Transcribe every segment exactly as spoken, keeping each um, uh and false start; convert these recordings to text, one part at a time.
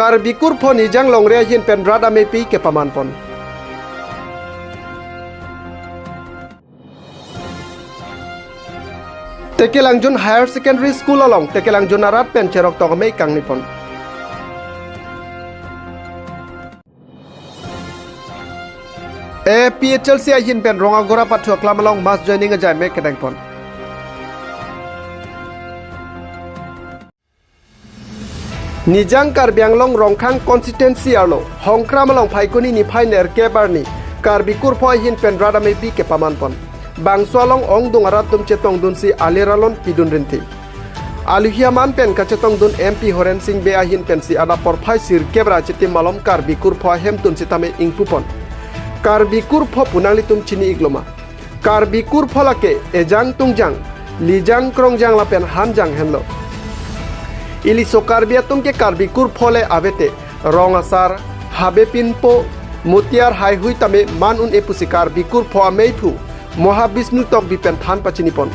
Karbi Kurpho Nijang Longri ahin pen rat ameipi kepaman pon. Tekelangjun Higher Secondary School along Tekelangjun arat pen cherok tok amei kangni pon. A P H L C ahin pen rong agora pathu aklam along mass joining ajai me kedeng pon. Nijang Karbi Anglong Rongkhang constituency arlo Hongkram along Phaikuni niphai nerkep arni Karbi Kurpho ahin pen rat ameipi kepaman pon. Bangso along ongdung arat atum chetongdunsi alir alon pidun rinti. Aluhi aman pen kachetongdun M P Horen Sing Bey ahin pensi adap porphai sirkep ra chitim malom Karbi Kurpho ahemtun sitame ingpu pon. Karbi Kurpho pu nanglitum chini ikloma. Karbi Kurpho lake ejang tungjang, lijang krongjang lapen hanjang henlo. Iliso Karbi atum ke Karbi Kurpho le avete, rong asar, habe pinpo, mutiar haihui tame man un-e pusi Karbi Kurpho ameiphu Mohabisnu Tokbi pen than pachini pon.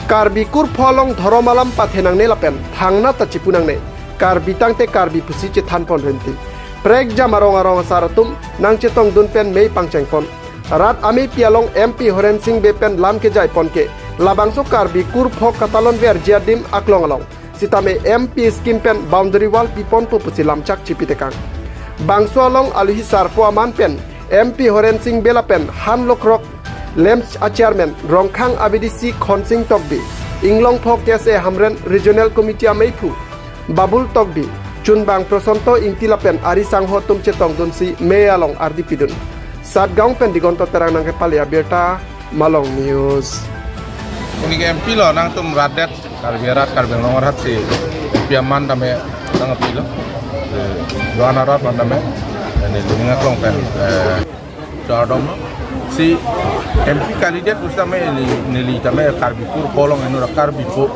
Karbi Kurpho along dhorom alam pathenangne lapen thangnatta chipunangne, Karbi tangte Karbi pusi chethan pon rinti. Prekjam arong arong asar atum nangchetongdun pen mei pangcheng pon. Rat ameipi along M P Horen Sing Bey pen lam kejai pon ke labangso Karbi Kurpho katalon verji adim aklong along sitame M P scheme pen boundary wall piponpo pusi lamchak chipitekang. Bangso along aluhi sarpo aman pen M P Horen Sing Bey lapen han lokrok LAMPS a chairman Rongkhang A V D C Khonsing Tokbi, Inglongpho K S A Hamren Regional Committee ameiphu Babul Tokbi, chunbang Prosonto Ingti lapen ari sangho atum chetongdunsi mei along ardi pidun. Satgaon pen Digonto Terang nangkepale abirta, Malong News. Pini ke M P lo, nangtum rat det, Karbi arat, Karbi Anglong arat si piaman tame nangpi lo. Eh, doan arat man tame, ini dunia klong pen, eh, chardom lo. Si M P candidate pusitame neli, neli tame Karbi Kurpho along eno ra Karbi po.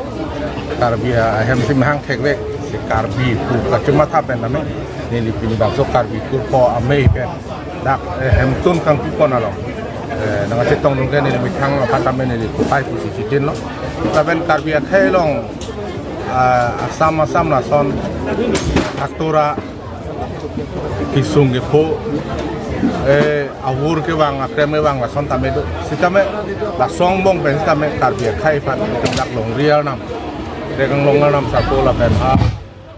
Karbi ahem si mahang thekvek, si Karbi pu kachematha pen tame neli pini bangso Karbi Kurpho amei pen dak, eh, hemtun kangpi pon along, eh, nangchetongdun ke neli methang aphan tame neli kupai pusi chijin lo. Lapen Karbi akhei along, ah, asam asam lason aktora kisung kepho, eh, avur kevang, akrem kevang lason tame do. Sitame lason angbong pen sitame Karbi akhei aphan dak longri arnam, Tekelangjun arnam sarpo lapen ha,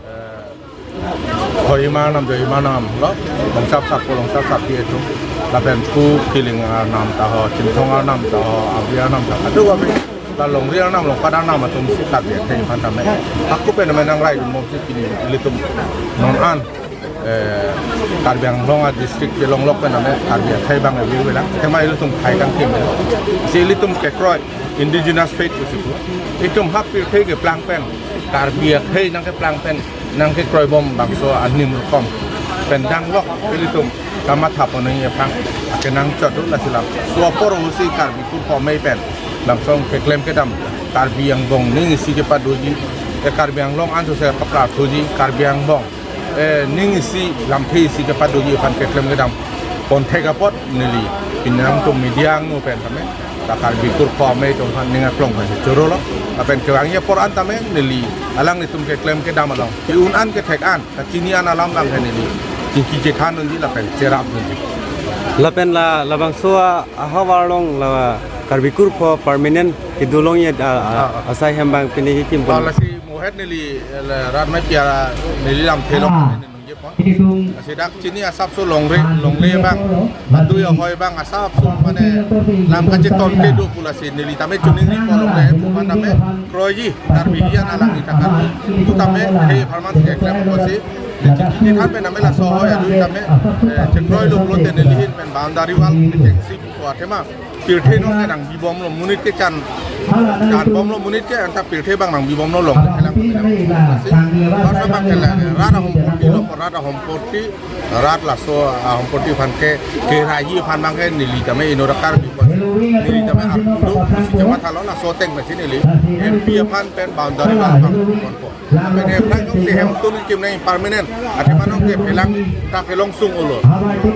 eh, Kohima arnam, Kohima arnam lo, longsap sarpo, longsap sarpi atum, lapen pu Kiling arnam ta ho, Chinthong arnam ta ho, Abi arnam ta ho, adu kami la longri arnam, longpat arnam atum si Karbi akhei aphan tame. Ako pen tame nangrai dun bom si pini ilitum non an, eh, Karbi Anglong a district kelong lok pen tame Karbi akhei abang avi vela. Tema ilitum khai kangkim. Si ilitum kekroi indigenous faith pusi pu. Itum ha pirthe keplang pen, Karbi akhei nangkeplang pen nangkekroi bom bangso anim rukom pen danglok ilitum kamatha pon nangji aphan akenang chot do. Lasi laso apor pusi Karbi Kurpho amei pen langsong keklem kedam Karbi angbong ning isi kepadoji, eh, Karbi Anglong an sose papraphuji, Karbi angbong, eh, ning isi lamthe isi kepadoji aphan keklem kedam pon thek apot neli pini nangtum media angno pen tame la Karbi Kurpho amei atum aphan ning aklong pen choro lo. Lapen kevangji apor an tame neli alanglitum keklem kedam along ke-un an kethek an kachini an alam abang ke neli chingki chethan unji lapen cherap unji. Lapen la labangso a, ahavar along la Karbi Kurpho permanent kedo longji a, a, ah, ah, asai hem abang pini kekim pon. Ah, lasi mohet neli, eh, la rat ameipi a neli lamthe along neli nungje pon. Lasi dak chini asapso longri, longle abang, adui ahoi abang asapso mane lam kacheton kedo pu lasi neli tame choningri pon longle pu aphan tame kroiji, Karbi hian alangli ta Karbi pu tame khei apharman keklem apotsi. Chingki chethan pen tame laso ahoi adui tame, eh, chekroi lo pulote neli ahin pen boundary wall kechengsi pu athema pirthe non ke nangbi bomlo monit ke chan, chan bomlo monit ke anta pirthe abang nangbi bomlo long kelang kelang. Lasi, rat abang kelang, rat ahompoti lo, rat ahompoti, rat laso ahompoti aphan ke, keraiji aphan abang ke neli tame eno ra Karbi pu. Neli tame arpu do, si chemathalo laso ateng pensi neli M P aphan pen boundary wall abang ponpo. Lapen aphrang jongsi hemtun kim nangji permanent, athema non ke phelang ta kelong sung olo.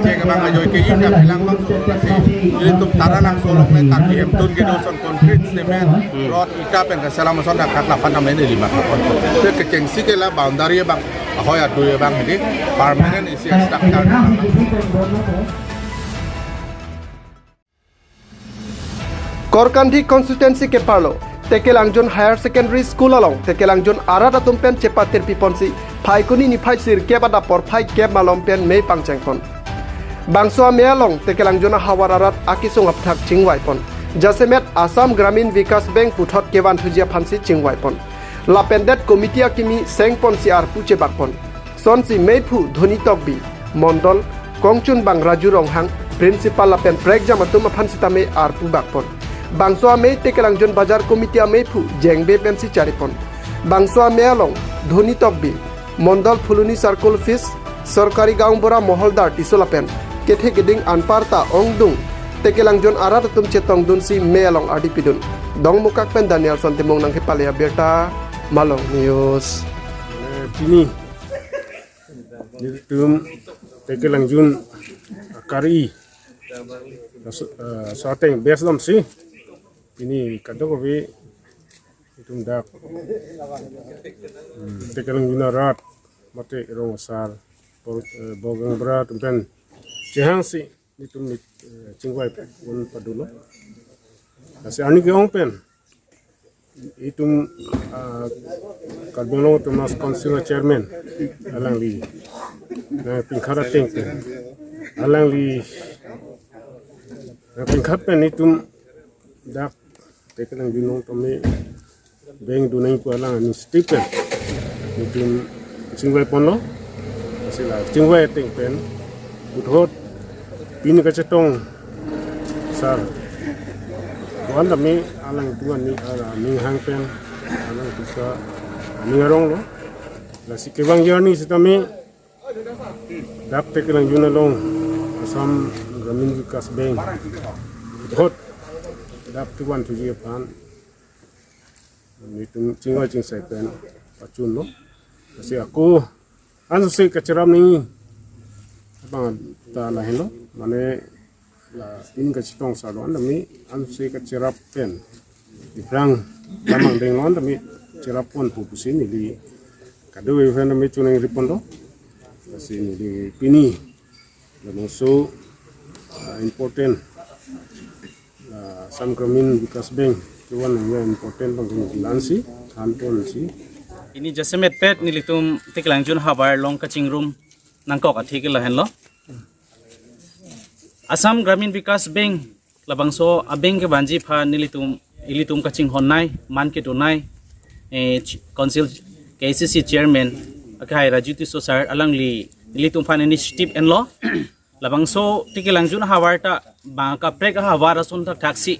Chek abang ajoike ji ta phelang abang sung lasi. Ilitum Taralangso along le Karbi hemtun kedo ason concrete, cement, rod, ita pen kaselam ason dak kat lapan tame neli matha pon. Te kechengsi ke la boundary abang Ahoi atu abang hedi permanent isi structure. Korkanthi constituency keparlo Tekelangjun Higher Secondary School along Tekelangjun arat atum pen chepatirpi ponsi Phaikuni niphai sirkep adap porphai kep malom pen mei pangchengpon. Bangso amei along Tekelangjun ahavar arat akesung aphuthak chingvaipon. Jasemet Assam Gramin Vikas Bank puthot kevan thuji aphansi chingvaipon. Lapen det committee akimi sengponsi arpu chebakpon. Sonsi meiphu Dhoni Tokbi, Mondol, kongchunbang Raju Ronghang, Principal lapen prekjam atum aphan sitame arpu bakpon. Bangso amei Tekelangjun Bazar Committee ameiphu Jengbe pensi charipon. Bangso amei along Dhoni Tokbi, Mondol Phuloni Circle Office, Sorkari Gaonbura Moholdar Tisso lapen kethe keding anparta ongdung Tekelangjun arat atum chetongdunsi mei along ardi pidun. Dongmukak pen Danielson Timung nangkepale abirta, Malong News. Eh, pini nelitum Tekelangjun akari, so, eh, so ateng best lamsi pini kadokave itum dak, hmm, Tekelangjun arat mate rong asar, bo-, eh, bogang bra atum pen chehangsi nelitum nit, eh, chingvai pon padulo. Lasi ani ke-ong pen itum, ah, Karbi Anglong Autonomous Council Chairman alangli nangpingkhat ateng pen, alangli nangpingkhat pen itum dak Tekelangjun along tame bank donai pu alang initiative pen itum chingvai ponlo. Lasi la chingvai ateng pen puthot pini kachetong sar wan tame alangtum ani, aning hang pen alangtum ka aning aronglo. Lasi kevang arni sitame dak Tekelangjun along Assam Gramin Vikas Bank puthot dak tuan tuji aphan nelitum chingvai chingsai pen pachunlo. Lasi ako ansose kacherap nangji abang ta lahenlo, mane la pini kachetong sar lo an tame ansose kacherap pen iprang lamang denglo an tame cherap pon pu pusi neli kadokave aphan tame choningri ponlo. Lasi neli pini labangso, ah, important, ah, Assam Gramin Vikas Bank kevan nangji important abang ke neli la-ansi than ponsi. Pini jasemet pet nelitum Tekelangjun havar along kachingrum nangkok athe ke lahenlo. Assam Gramin Vikas Bank labangso a-bank kevanji aphan nelitum, ilitum kachinghon nai, man kedo nai, eh, ch-, Council K A C C Chairman akhai Raju Tisso sir alangli nelitum aphan initiative enlo. Labangso Tekelangjun havar ta bang kaprek ahavar ason thakthak si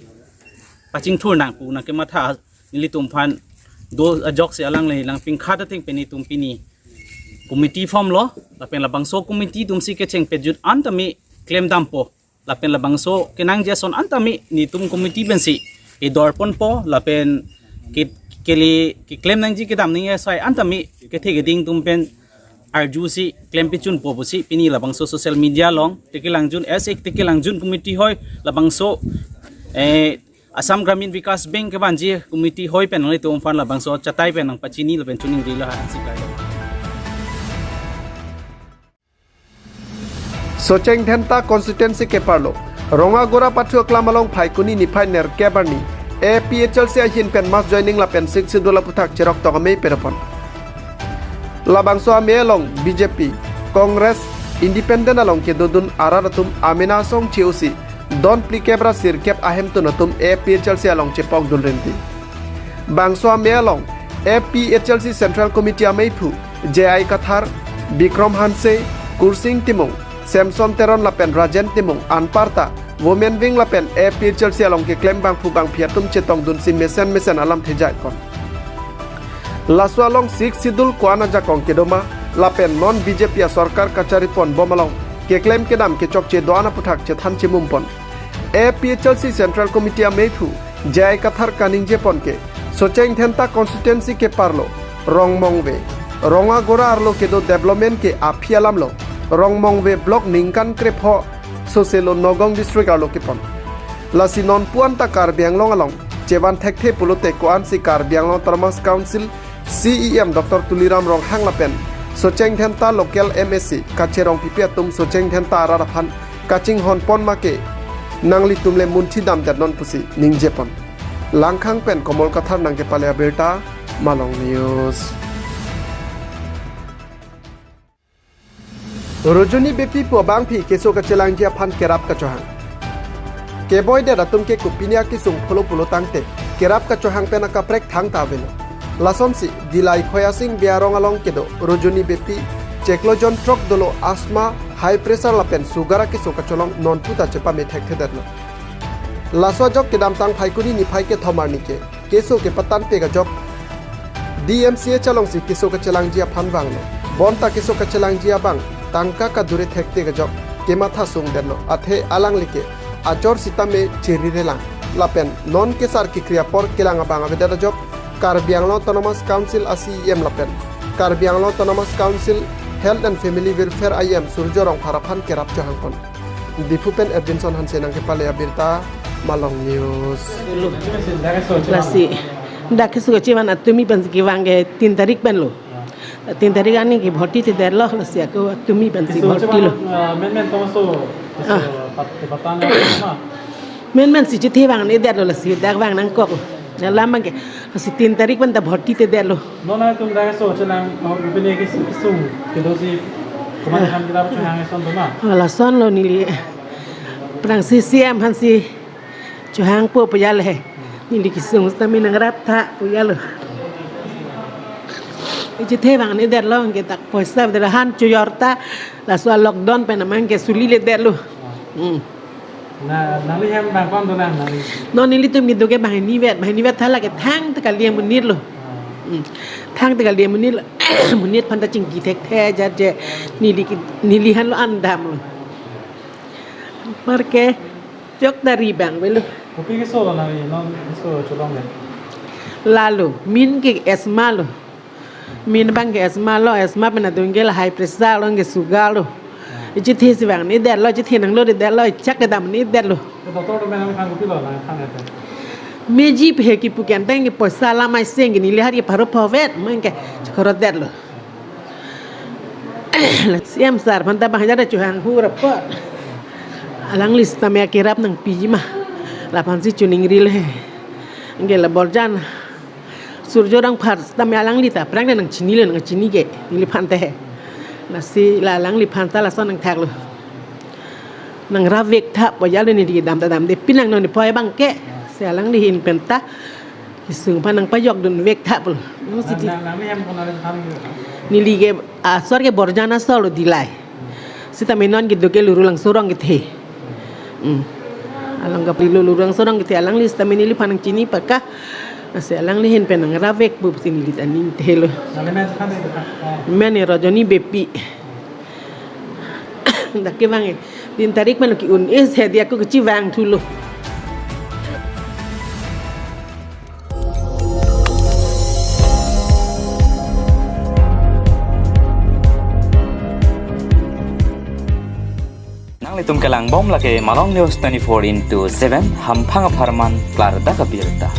pachingthur nang pu nangkematha nelitum aphan do ajoksi alangli nangpingkhat ateng pen itum pini committee form lo, lapen labangso committee atumsi kecheng pejut an tame klem dampo. Lapen labangso kenangji ason an tame nelitum committee pensi kedor ponpo, lapen ke, kele keklem nangji kedam nangji asai an tame kethe keding atum pen arjusi klem pechunpo pusi pini labangso social media along Tekelangjun as a Tekelangjun committee hoi labangso, eh, Assam Gramin Vikas Bank kevanji committee hoi pen nanglitum aphan labangso chatai pen nangpachini lapen choningrilo ha si kai. Socheng Dhenta constituency keparlo Rongagora pathu aklam along Phaikuni niphai nerkep arni A P H L C ahin pen mass joining lapen Sixth Schedule aphuthak cherok tok amei perapon. Labangso amei along B J P, Congress, Independent along kedodun arat atum amena asong che-osi don phlikep ra sirkep ahemtun atum A P H L C along chepokdun rinti. Bangso amei along A P H L C Central Committee ameiphu J I Kathar, Bikram Hanse, Kursing Timung, Samson Teron lapen Rajen Timung anparta Women Wing lapen A P H L C along keklem bangphu bangphi atum chetongdunsi mesen mesen alamthe jaikon. Laso along Sixth Schedule ko-an ajakong kedo ma lapen non B J P asorkar kachari ponbom along keklem kedam kechokche do-an aphuthak chethan chemumpon. A P H L C Central Committee ameiphu J I Kathar kaningje pon ke Socheng Dhenta constituency keparlo Rongmongve, Rongagora arlo kedo development ke aphi alamlo Rongmongve block ningkan krepho soselo Nagaon district arlo kepon. Lasi non puan ta Karbi Anglong along chevan thekthe pulote ko-ansi Karbi Anglong Autonomous Council C E M Doctor Tuliram Ronghang lapen Socheng Dhenta local M A C kacherongpipe atum Socheng Dhenta arat aphan kachinghon pon make nanglitum le munthi damdetnon pusi ningjepon. Langkhang pen Komol Kathar nangkepale abirta, Malong News. Rojoni Beypi pu abangpi keso kachelangji aphan kerap kachohang. Keboidet atum ke kopine akesung pholo pulo tangte kerap kachohang pen akaprek thangta avelo. Lasonsi Dillai Khoyasing Bey arong along kedo Rojoni Beypi chiklo jon throk dolo asthma, high pressure lapen sugar akeso kacholong non puta chepame thekthedetlo. Laso ajok kedamtang Phaikuni niphai kethom arni ke keso kepatangte ajok D M C H alongsi keso kachelangji aphan vanglo. Bonta keso kachelangji abang tangka kadure thekte ajok kematha sungdetlo. Athe alangli ke achor sitame cherirelang. Lapen non kesar kekri apor kelang abang avedet ajok Karbi Anglong Autonomous Council a C E M lapen Karbi Anglong Autonomous Council Health and Family Welfare I M Surjo Rongphar aphan kerap chohangpon. Diphu pen Edwinson Hanse nangkepale abirta, Malong News. Lasi dak keso kachevan atumi pensi kevang ke tin tarik penlo. Tin tarik arni ke bhorti thedetlo, lasi ako atumi pensi bhortilo. Ah, men men tongso, ah, so, pat, patang, ma. Men mensi chethevang-edetlo, lasi dak vang nangkok. Alam abang ke, lasi tin tarik penta bhorti thedetlo. Non nangtum dak keso chelang, mau pine ke kesung kedosi, komat, ah, ham kita pachehang eson do ma? Ah, lasonlo neli. Prang C C M aphansi chohangpo pu ajat le he. Neli kesung sitame nangraptha pu ajatlo. Chethevang-edetlo, ke dak poisa avedet, han chojor ta, laso lockdown pen amang ke suliledetlo. Hmm. Na, nangli hem bang ko-an dolang nangli? Non nelitum kedo ke banghini vet, banghini vet thala ke thangta kali amonitlo. Ah. Hmm. Thangta kali amonitlo. Amonit aphanta chingki thekthe ajat je neli ke, neli hanlo an damlo. Mar ke jok dari bang avelo. Kopi keso lo nangli, non keso cholong le? Lalo, min ke asthma lo. Min abang ke asthma lo, asthma pen adung ke la high pressure lo, ke sugar lo. Ichethe si vang-edetlo, ichethe nanglo-edetlo, ichak kedam-edetlo. Ke doctor atum pen nangli than kopilo, nangli than ete? Meji pe he kipu ke, antang ke poisa lamai seng ke neli har ke pharo phovet, mang ke chekhorodetlo. C M sir aphanta bang ajat chohang hur apot. Alangli sitame akerap nangpiji ma. Laphansi choningrilo he. Anke la Borjan Surjo Rongphar sitame alangli ta aphrang nangchinilo, nangchini ke, neliphan te. Lasi la alangliphanta lason nangthaklo. Nangrap vektha pu ajatlo, neli kedam ta damde pinang non ni poi abang ke. Si alangli ahin penta kesung aphan nangpajokdun vektha pulo. Nang si ti. Nang, nang, nangli hem ko-an nangli than ke? Neli ke asor ke Borjan asor lo Dillai. Sitame non kedo ke Lurulangso arong kethe. Hmm. Along kapilo Lurulangso arong kethe, alangli sitame neliphan nangchini paka. Lasi alangli ahin pen nangrap vek pusi neli ta ningthelo. Nangli men si than ke? Men ke Rojoni Beypi. Dak kevang ke tin tarik penlo ke-un-e si dia ako kachevang thulo. Nanglitum kelangbom lake Malong News twenty-four into seven, hamphang apharman klardak abirta.